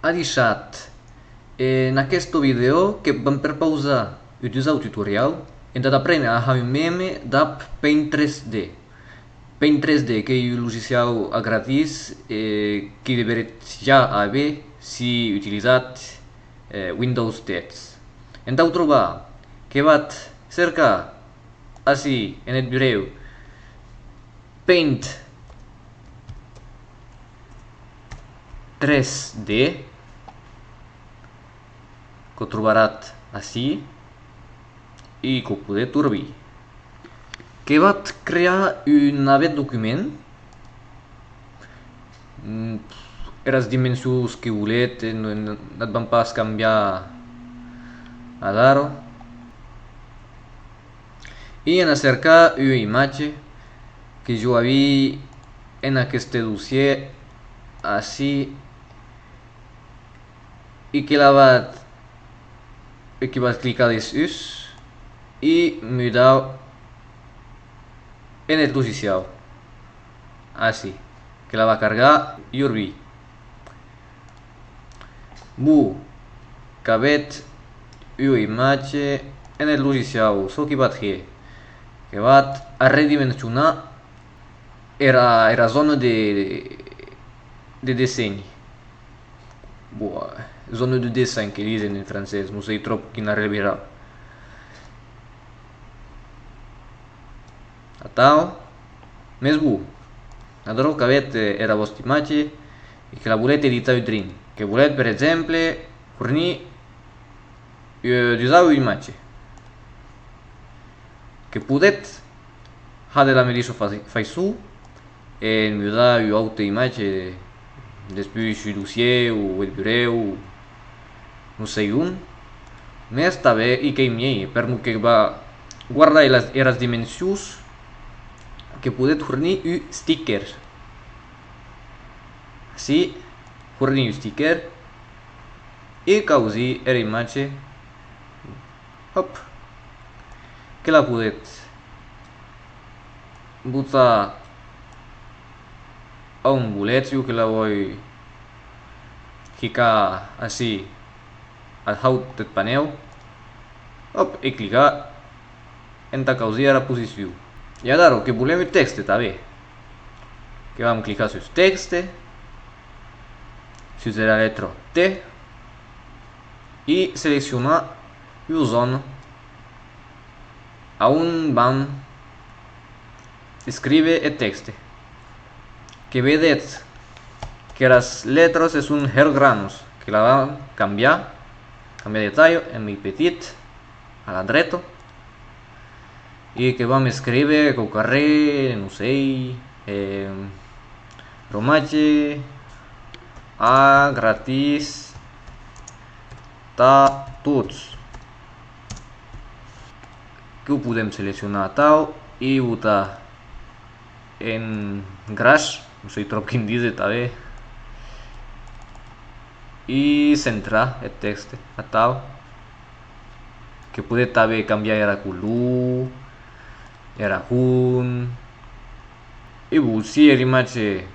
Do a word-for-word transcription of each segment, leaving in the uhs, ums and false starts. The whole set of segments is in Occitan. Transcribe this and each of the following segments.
Adishatz! En aquesta vidèo que vam perpausar un dusau tutoriau entà aprene a har un meme dab Paint tres D. Paint tres D qu'ei un logiciau a gratis e qui deveretz ja aver si utilizatz, eh, Windows dètz. Entau trobar, que vatz cercar ací en eth burèu Paint tres D, qu'o trobaratz ací e qu'o podetz urbir. Que vatz crear un navèth document. Mm, eras dimensions que voletz, eh, non, non, non van pas cambiar adara. E anar cercar ua imatge que jo aví en aqueste dossièr ací e que la vatz, e que vatz clicar dessús e mudar en eth logiciau. Ací, que la va cargar e urbir. Bon, qu'avetz ua imatge en eth logiciau, çò qui vatz hèr, que vatz arredimensionar era, era zòna de, de dessenhi. Bon, zone de dessin que disen en francés, non sei tròp quin arrevirar. Atau. Mès bon, adara qu'avetz, eh, era vòsta imatge e que la voletz editar un trin, que voletz, per exemple, fornir, eh, d'usar ua imatge. Que podetz har de la medisha fa-, faiçon e mudar ua auta imatge despuish un dossièr o eth burèu, non sei on, mès tanben i qu'ei mielhs, per'mor que va guardar eras, eras dimensions, que podetz fornir un sticker. Ací, fornir un sticker e causir era imatge. Hop. Que la podetz botar a on voletz, jo que la voi hicar ací ath haut deth panèu. Hop, e clicar entà causir era posicion. E adara que volem un tèxte tanben. Que vam clicar sus tèxte, sus era letra T, e seleccionar ua zòna a on vam escríver eth tèxte. Que vedetz qu'eras letras se son hèr granas, que la vam cambiar, cambiar de talha, en mei petit, a la dreta, e que vam escríver quauquarren, non sei, eh, fromatge a gratis tà tots. Que o podem seleccionar atau e botar en gras, non sei tròp quin díser tanben, e centrar eth tèxte atau. Que podetz tanben cambiar era color, era hont. E bon, si er imatge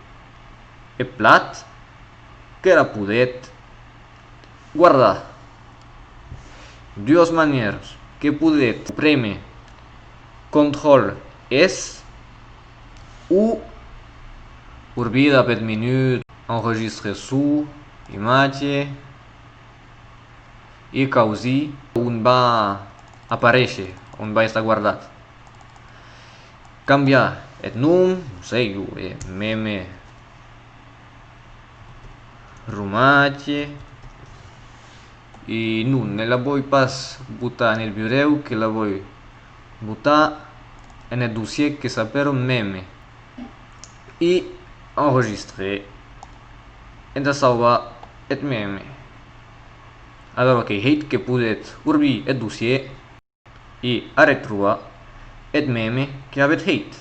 ei plan, que la podetz guardar. Duas manièras, que podetz prémer contròl S o urbir dab eth menut enregistrer son, imatge, e causir on va aparéisher, on va estar guardat. Cambiar eth nom, non sei, jo, eh, meme fromatge, e non, ne la voi pas botar en eth burèu, que la voi botar en eth dossièr que s'apèra meme. E enregistrer entà sauvar eth meme. Adara qu'ei hèit, que podetz urbir eth dossièr e arretrobar eth meme qu'avetz hèit.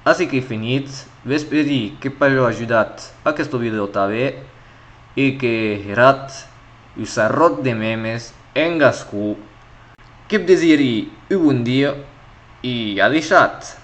Ací qu'ei finit, v'esperi que v'aja ajudat aquesta vidèo tanben e que heratz un sarròt de memes en gascon. Que vos desiri un bon dia e adishatz!